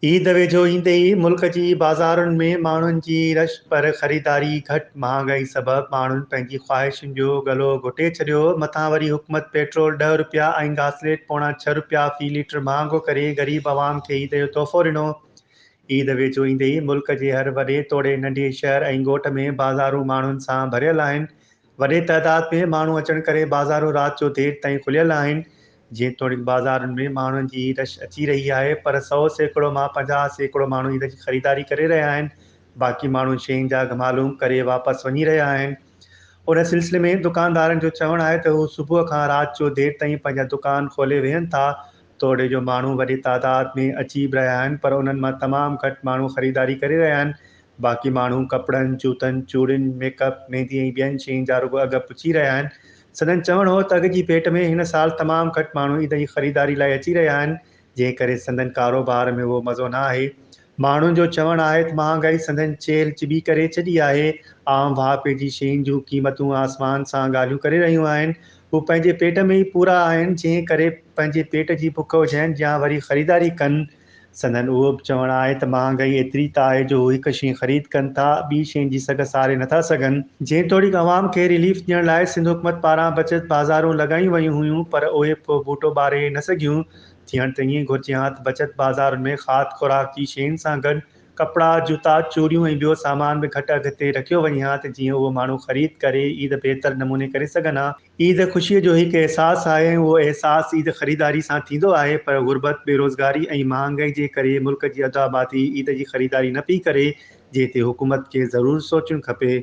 عيد ويجهو ايندي ئي ملڪ جي بازارن ۾ ماڻهن جي رش پر خريداري گهٽ، مهانگائي سبب ماڻهن پنهنجي خواهشن جو ڳلو گهٽي ڇڏيو، مٿان وري حڪومت پيٽرول ڏهه رپيا ۽ گاسليٽ پوڻا ڇهه رپيا في ليٽر مهانگو ڪري غريب عوام کي عيد جو تحفو ڏنو. عيد ويجهو ايندي ئي ملڪ جي هر وڏي توڙي ننڍي شهر ۽ ڳوٺ ۾ بازارون ماڻهن سان ڀريل آهن، وڏي تعداد ۾ ماڻهو اچڻ ڪري بازارون رات جو دير تائين کليل آهن. جيتوڻيڪ بازارن ۾ ماڻهن جي رش اچي رهي آهي پر 100% مان 50% ماڻهو عيد جي خريداري ڪري رهيا آهن باقي ماڻهو شين جا اگهه معلوم ڪري واپس وڃي رهيا آهن. ان سلسلي ۾ دڪاندارن جو چوڻ آهي ته هو صبح کان رات جو دير تائين پنهنجا دڪان کولي ويهن ٿا توڙي جو ماڻهو وڏي تعداد ۾ اچي به رهيا آهن پر انهن مان تمام گهٽ ماڻهو خريداري ڪري رهيا آهن باقي ماڻهو ڪپڙن، جوتن، چوڙين، ميڪ اپ، ميندي ۽ ٻين شين جا رڳو اگهه پڇي رهيا آهن. سندن چوڻ هو ته اڳ جي ڀيٽ ۾ هن سال تمام گهٽ ماڻهو عيد جي خريداري لاء اچي رهيا آهن، جنهن ڪري سندن ڪاروبار ۾ اهو مزو نه آهي. ماڻهن جو چوڻ آهي ته مهانگائي سندن چيلهه چٻي ڪري ڇڏي آهي، عام واهپي جي شين جون قيمتون آسمان سان ڳالهيون ڪري رهيون آهن، هو پنهنجي پيٽ ۾ ئي پورا آهن، جنهن ڪري پنهنجي پيٽ جي بک اجهائين يا وري خريداري ڪن. سندن اهو به چوڻ آهي ته مهانگائي ايتري ته آهي جو هو هڪ شيء خريد ڪن ٿا، ٻي شيء جي سگهه ساري نٿا سگهن. جيتوڻيڪ عوام کي رليف ڏيڻ لاء سنڌ حڪومت پاران بچت بازارون لڳايون ويون هيون پر اهي به ٻوٽو ٻاري نه سگهيون. ٿيڻ ته ائين گهرجي ها ته بچت بازارن ۾ کاڌ خوراڪ جي شين سان گڏ ڪپڙا، جوتا، چوڙيون ۽ ٻيو سامان به گهٽ اگهه تي رکيو وڃي ها ته جيئن اهو ماڻهو خريد ڪري عيد بهتر نموني ڪري سگهن ها. عيد خوشيء جو هڪ احساس آهي ۽ اهو احساس عيد خريداري سان ٿيندو آهي پر غربت، بيروزگاري ۽ مهانگائي جي ڪري ملڪ جي اڌ آبادي عيد جي خريداري نه پئي ڪري جنهن تي حڪومت کي ضرور سوچڻ کپي.